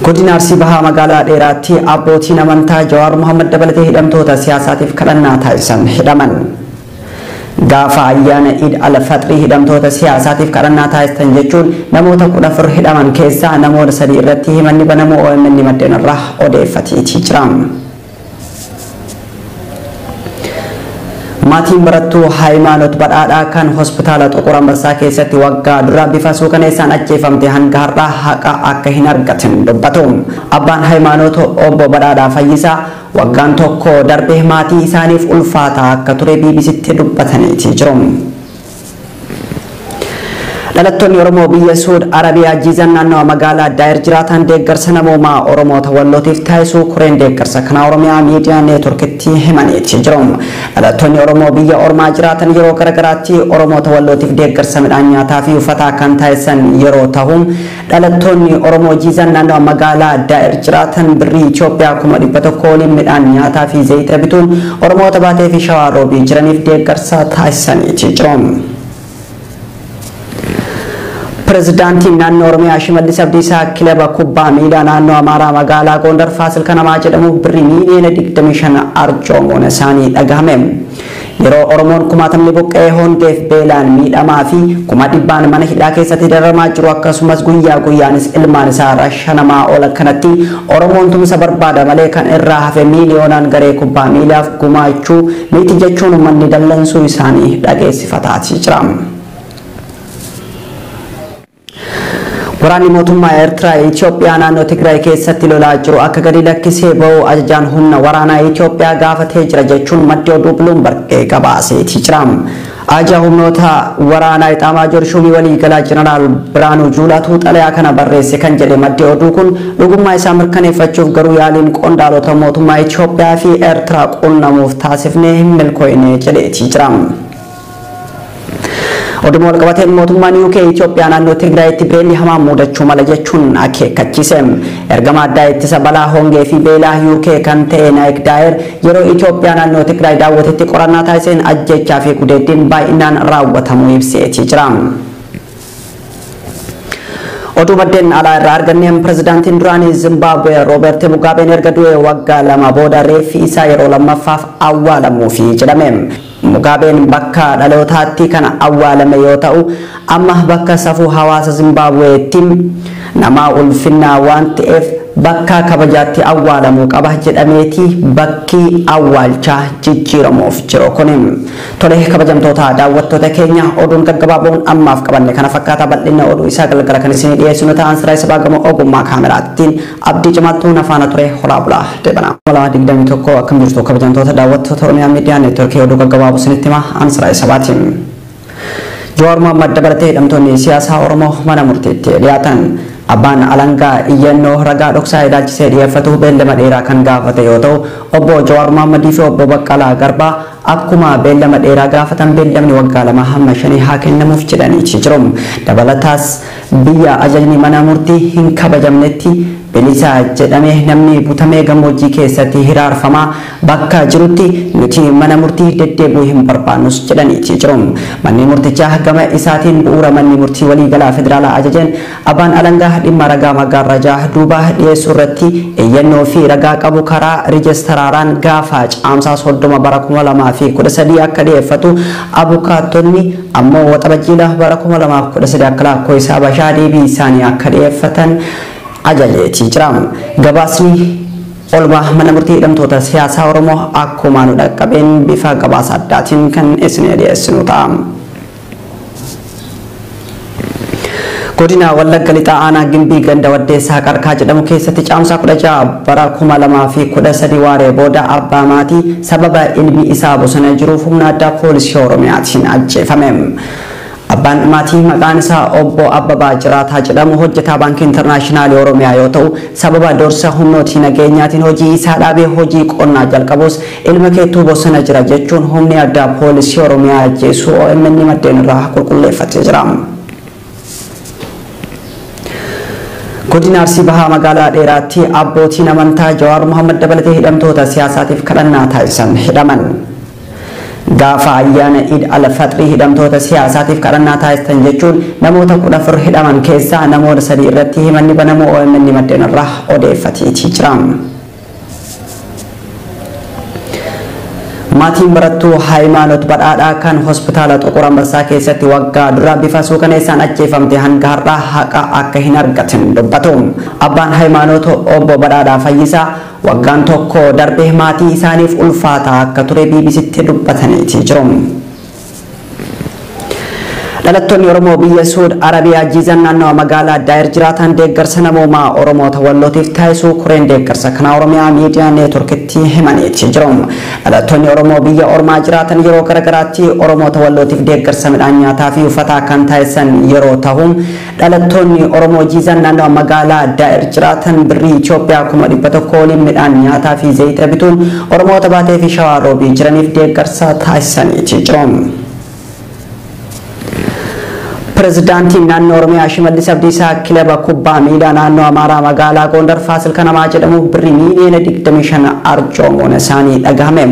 Godina Arsii Bahaa magaalaa Dheeraatti abbootiin amantaa Jawaar Mohammad dabalatee hidhamtoota siyaasaatiif kadhannaa taasisan hidhaman. Gaafa ayyaana Iid al-Faxrii hidhamtoota siyaasaatiif kadhannaa taasisan jechuun namoota 14 hidhaman keessaa namoota 3 irratti himanni banamuu OMN maddeen irraa odeeffateetii jira. Maatiin barattuu Hayimaanot Badhaadhaa kan hospitaala Xuqur Ambassaa keessatti waggaa dura bifa suukaneessaan ajjeefamte hanga har'aa haqa akka hin argatin dubbatu. Abbaan Hayimaanot obbo Badhaadhaa Fayyisaa waggaan tokko darbe maatii isaaniif ulfaataa akka ture BBCtti dubbataniiti jiru. Dhalattoonni Oromoo biyya Suud Arabiyaa Jiizan naannawa magaalaa Daayir jiraatan deeggarsa namoomaa Oromoota Wallootiif taasisuu koreen deeggarsa kanaa Oromiyaa Miidiyaa Neetworkitti himaniiti jiru. Dhalattoonni Oromoo biyya Ormaa jiraatan yeroo garagaraatti Oromoota Wallootiif deeggarsa midhaan nyaataa fi uffataa kan taasisan yeroo ta'u, dhalattoonni Oromoo Jiizan naannawa magaalaa Daayir jiraatan birrii Itoophiyaa 100,000 waliin midhaan nyaataa fi zayita bituun Oromoota baatee fi shawaa roobii jiraniif deeggarsa taasisaniiti jiru. Pireezidaantiin naannoo Oromiyaa Shimallis Abdiisaa kilaba kubbaa miilaa naannoo Amaaraa magaalaa Gondar Faasil Kanamaa jedhamu birrii miiliyoona 25 arjoomuun isaanii dhagahame. Yeroo Oromoon kumaatamni buqqa'ee hongeef beelaan miidhamaa fi 100,000 mana hidhaa keessatti dararamaa jiru akkasumas guyyaa guyyaanis ilmaan isaa rashanamaa oolan kanatti Oromoon tumsa barbaada malee kan irraa hafe miiliyoonaan garee kubbaa miilaaf gumaachuu miti jechuun uummanni dallansuu isaanii dhageessifataatii jira. Waraanni mootummaa Eertiraa Itoophiyaa naannoo Tigraay keessatti lolaa jiru akka gadi lakkisee ba'u ajajaan humna waraanaa Itoophiyaa gaafatee jira jechuun maddi oduu Bloomberg gabaaseetii jira. Ajajaa humnoota waraanaa Itaamaajoor Shuumii waliigalaa Jeneraal Biraanuu Juulaatu xalayaa kana barreesse kan jedhe maddi oduu kun dhugummaa isaa mirkaneeffachuuf garuu yaaliin qondaalota mootummaa Itoophiyaa fi Eertiraa qunnamuuf taasifnee hin milkooyne jedheetii jira. Oduma walqabateen mootummaan UK Itoophiyaa naannoo Tigraayitti beelli hamaan mudachuu mala jechuun akeekkachiise. Ergama addaa ittisa balaa hongee fi beelaa UK kan ta'e Naayik Daayer yeroo Itoophiyaa naannoo Tigraay daawwatetti qorannaa taasiseen ajjechaa fi gudeeddiin baay'inaan raawwatamuu ibseetii jira. Oduu maddeen alaa irraa arganneen pireezidaantiin duraanii Zimbaabuwee Rooberti Mugaabeen erga du'ee waggaa 2 booda reeffi isaa yeroo lammaffaaf awwaalamuufi jedhame. Mugaabeen bakka dhalootaatti kan awwaalame yoo ta'u amma bakka safuu hawaasa Zimbaabuweetti nama ulfinnaa waan ta'eef bakka kabajaatti awwaalamuu qaba jedhameeti bakki awwaalchaa jijjiiramuuf jiru kuni. Tole kabajamtoota daawwattoota keenya oduun gaggabaaboon ammaaf qabanne kana fakkaata bal'inna oduu isaa galgala kan isinii dhiyeessinu ta'an siraa isa baagamoo ogummaa kaameraattiin abdii cimaattuu nafaana ture horaa bulaa deebana. Walaa 21 akkam jirtu kabajamtoota daawwattoota Oromiyaa Miidiyaa Neetworkii oduu gaggabaaboo isinitti hima an siraa isa baatiin. Jawaar Mohammad dabalatee hidhamtoonni siyaasaa Oromoo mana murtiitti dhiyaatan. Abbaan alangaa iyyannoo ragaa dhoksaa ilaalchisee dhiyeeffatu beellama dheeraa kan gaafate yoo ta'u obbo Jawaar Mohammadii fi obbo Baqqalaa Garbaa akkuma beellama dheeraa gaafatan beellamni waggaa 2 hamma 5 haa kennamuuf jedhaniiti jiru. Dabalataas biyya ajajni mana murtii hin kabajamnetti bilisa jedhamee namni butamee gammoojjii keessatti hiraarfamaa bakka jirutti nuti mana murtii deddeebi'uu hin barbaannus jedhaniiti jiru. Manni murtichaa gama isaatiin bu'uura manni murtii waliigalaa federaalaa ajajeen abbaan alangaa dhimma ragaa maggaarrajaa duuba dhiyeessuu irratti iyyannoo fi ragaa qabu karaa riijistaraaraan gaafa caamsaa 30 bara 2013 akka dhiyeeffatu abukaattonni ammoo waxabajjiila bara 2013 akka laakkoo isaa bashaa deebii isaanii akka dhiyeeffatan ajajeetii jira. Gabaasni olmaa mana murtii hidhamtoota siyaasaa Oromoo akkuma nu dhaqqabeen bifa gabaasa addaatiin kan isin dhiyeessinu ta'a. Godina Wallagga Lixaa Aanaa Gimbii Ganda Waddeessaa Qarkaa jedhamu keessatti caamsaa 16 bara 2013 waaree booda abbaa maatii sababa ilmi isaa bosona jiruuf humna addaa poolisii Oromiyaatiin ajjeefame. Abbaan maatii maqaan isaa obbo Abbabaa Jiraataa jedhamu hojjetaa Baankii Intarnaashinaalii Oromiyaa yoo ta'u sababa dorsa humnootii nageenyaatiin hojii isaa dhaabee hojii qonnaa jalqabus ilma keettuu bosona jira jechuun humni addaa poolisii Oromiyaa ajjeesuu OMN maddeen irraa qulqulleeffatee jira. Godina Arsii Bahaa magaalaa Dheeraatti abbootiin amantaa Jawaar Mohammad dabalatee hidhamtoota siyaasaatiif kadhannaa taasisan hidhaman. Gaafa ayyaana Iid al-Faxrii hidhamtoota siyaasaatiif kadhannaa taasisan jechuun namoota 14 hidhaman keessaa namoota 3 irratti himanni banamuu OMN maddeen irraa odeeffateetii jira. Maatiin barattuu Hayimaanot Badhaadhaa kan hospitaala Xuqur Ambassaa keessatti waggaa dura bifa suukaneessaan ajjeefamte hanga har'aa haqa akka hin argatin dubbatu. Abbaan Hayimaanot obbo Badhaadhaa Fayyisaa waggaan tokko darbe maatii isaaniif ulfaataa akka ture BBCtti dubbataniitii jiru. Dhalattoonni Oromoo biyya Suud Arabiyaa Jiizan naannawa magaalaa Daayir jiraatan deeggarsa namoomaa Oromoota Wallootiif taasisuu koreen deeggarsa kanaa Oromiyaa Miidiyaa Neetworkitti himaniitii jiru. Dhalattoonni Oromoo biyya Ormaa jiraatan yeroo garaagaraatti Oromoota Wallootiif deeggarsa midhaan nyaataa fi uffataa kan taasisan yeroo ta'u, dhalattoonni Oromoo Jiizan naannawa magaalaa Daayir jiraatan birrii Itoophiyaa 100,000 waliin midhaan nyaataa fi zayita bituun Oromoota baatee fi shawaa roobii jiraniif deeggarsa taasisaniitii jiru. Pireezidaantiin naannoo Oromiyaa Shimallis Abdiisaa kilaba kubbaa miilaa naannoo Amaaraa magaalaa Gondar Faasil Kanamaa jedhamu birrii miiliyoona 25 arjoomuun isaanii dhagahame.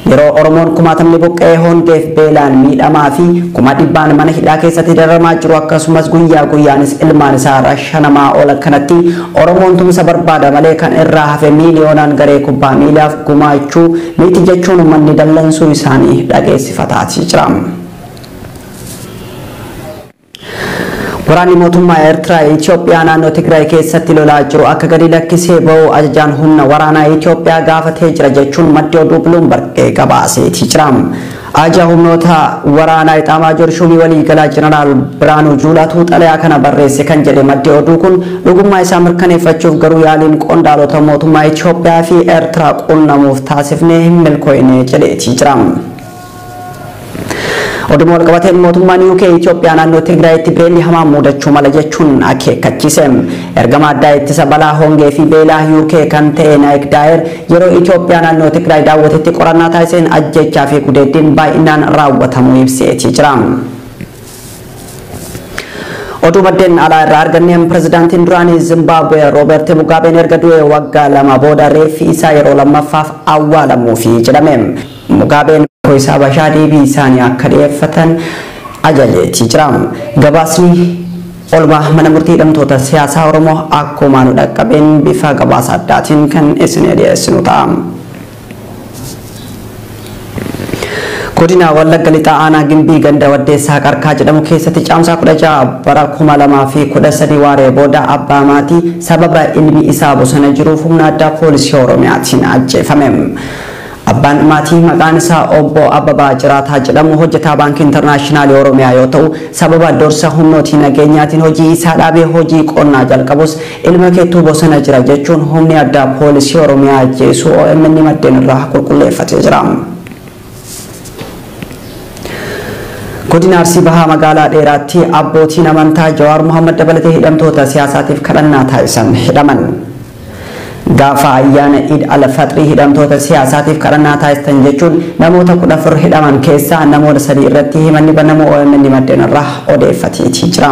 Yeroo Oromoon kumaatamni buqqa'ee hongeef beelaan miidhamaa fi 100,000 mana hidhaa keessatti dararamaa jiru akkasumas guyyaa guyyaanis ilmaan isaa rashanamaa oolan kanatti Oromoon tumsa barbaada malee kan irraa hafe miiliyoonaan garee kubbaa miilaaf gumaachuu miti jechuun uummanni dallansuu isaanii dhageessifataatii jira. Waraanni mootummaa Eertiraa Itoophiyaa naannoo Tigraay keessatti lolaa jiru akka gadi lakkisee ba'u ajajaan humna waraanaa Itoophiyaa gaafatee jira jechuun maddi oduu Bloomberg gabaaseetii jira. Ajajaa humnoota waraanaa Itaamaajor Shuumii waliigalaa Jeneraal Biraanuu Juulaatu xalayaa kana barreesse kan jedhe maddi oduu kun dhugummaa isaa mirkaneeffachuuf garuu yaaliin qondaalota mootummaa Itoophiyaa fi Eertiraa qunnamuuf taasifnee hin milkoofne jedheetii jira. Oduma walqabateen mootummaan UK Itoophiyaa naannoo Tigraayitti beelli hamaan mudachuu mala jechuun akeekkachiise. Ergama addaa ittisa balaa hongee fi beelaa UK kan ta'e Naayik Daayer yeroo Itoophiyaa naannoo Tigraay daawwatetti qorannaa taasiseen ajjechaa fi gudeeddiin baay'inaan raawwatamuu ibseetii jira. Oduu maddeen alaa irraa arganneen pireezidaantiin duraanii Zimbaabuwee Rooberti Mugaabeen erga du'ee waggaa 2 booda reeffi isaa yeroo lammaffaaf awwaalamuufi jedhame. Mugaabeen isaa bashaa deebii isaanii akka dhiyeeffatan ajajeetii jira. Gabaasni olmaa mana murtii hidhamtoota siyaasaa Oromoo akkuma nu dhaqqabeen bifa gabaasa addaatiin kan isin dhiyeessinu ta'a. Godina Wallagga Lixaa Aanaa Gimbii ganda Waddeessaa Qarkaa jedhamu keessatti caamsaa 16 bara 2013 waaree booda abbaa maatii sababa ilmi isaa bosona jiruuf humna addaa poolisii Oromiyaatiin ajjeefame. Abbaan maatii maqaan isaa obbo Abbabaa Jiraataa jedhamu hojjetaa Baankii Intarnaashinaalii Oromiyaa yoo ta'u sababa dorsa humnootii nageenyaatiin hojii isaa dhaabee hojii qonnaa jalqabus ilma keettuu bosona jira jechuun humni addaa poolisii Oromiyaa ajjeesuu OMN maddeen irraa qulqulleeffatee jira. Godina Arsii Bahaa magaalaa Dheeraatti abbootiin amantaa Jawaar Mohammad dabalatee hidhamtoota siyaasaatiif kadhannaa taasisan hidhaman. Gaafa ayyaana Iid al-Faxrii hidhamtoota siyaasaatiif kadhannaa taasisan jechuun namoota 14 hidhaman keessaa namoota 3 irratti himanni banamuu OMN maddeen irraa odeeffateetii jira.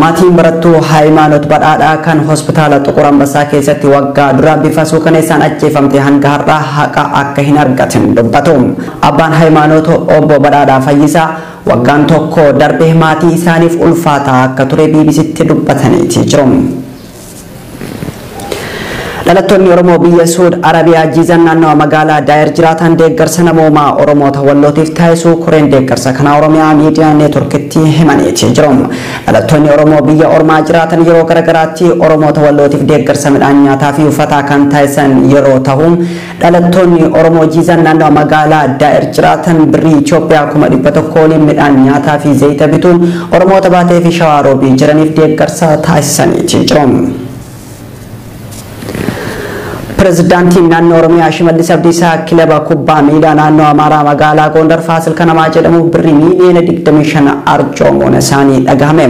Maatiin barattuu Hayimaanot Badhaadhaa kan hospitaala Xuqur Ambassaa keessatti waggaa dura bifa suukaneessaan ajjeefamte hanga har'aa haqa akka hin argatin dubbatu. Abbaan Hayimaanot obbo Badhaadhaa Fayyisaa waggaan tokko darbe maatii isaaniif ulfaataa akka ture BBCtti dubbataniitii jiru. Dhalattoonni Oromoo biyya Suud Arabiyaa Jiizan naannawa magaalaa Daayir jiraatan deeggarsa namoomaa Oromoota Wallootiif taasisuu koreen deeggarsa kanaa Oromiyaa Miidiyaa Neetworkitti himaniitii jiru. Dhalattoonni Oromoo biyya Ormaa jiraatan yeroo garaagaraatti Oromoota Wallootiif deeggarsa midhaan nyaataa fi uffataa kan taasisan yeroo ta'u, dhalattoonni Oromoo Jiizan naannawa magaalaa Daayir jiraatan birrii Itoophiyaa 100,000 waliin midhaan nyaataa fi zayita bituun Oromoota baatee fi shawaa roobii jiraniif deeggarsa taasisaniitii jiru. Pireezidaantiin naannoo Oromiyaa Shimallis Abdiisaa kilaba kubbaa miilaa naannoo Amaaraa magaalaa Gondar Faasil Kanamaa jedhamu birrii miiliyoona 25 arjoomuun isaanii dhagahame.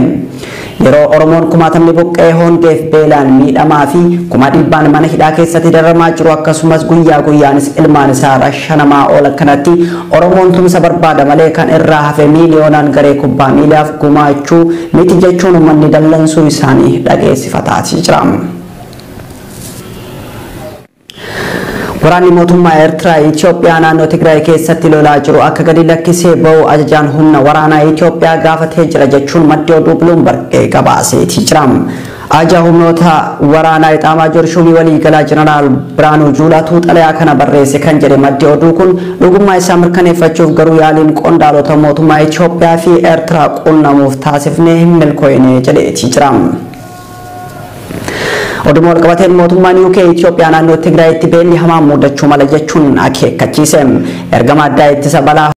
Yeroo Oromoon kumaatamni buqqee hongeef beelaan miidhamaa fi 100,000 mana hidhaa keessatti dararamaa jiru akkasumas guyyaa guyyaanis ilmaan isaa rashanamaa oolan kanatti Oromoon tumsa barbaada malee kan irraa hafe miiliyoonaan garee kubbaa miilaaf gumaachuu miti jechuun uummanni dallansuu isaanii dhageessifataatii jira. Waraanni mootummaa Eertiraa Itoophiyaa naannoo Tigraay keessatti lolaa jiru akka gadi lakkisee ba'u ajajaan humna waraanaa Itoophiyaa gaafatee jira jechuun maddi oduu Bloomberg gabaaseetii jira. Ajajaa humnoota waraanaa Itaamaajor Shuumii waliigalaa Jeneraal Biraanuu Juulaatu xalayaa kana barreesse kan jedhe maddi oduu kun, dhugummaa isaa mirkaneeffachuuf garuu yaaliin qondaalota mootummaa Itoophiyaa fi Eertiraa qunnamuuf taasifnee hin milkooyne jedheetii jira. Oduma walqabateen mootummaan UK Itoophiyaa naannoo Tigraayitti beelli hamaan mudachuu mala jechuun akeekkachiise. Ergama addaa ittisa balaa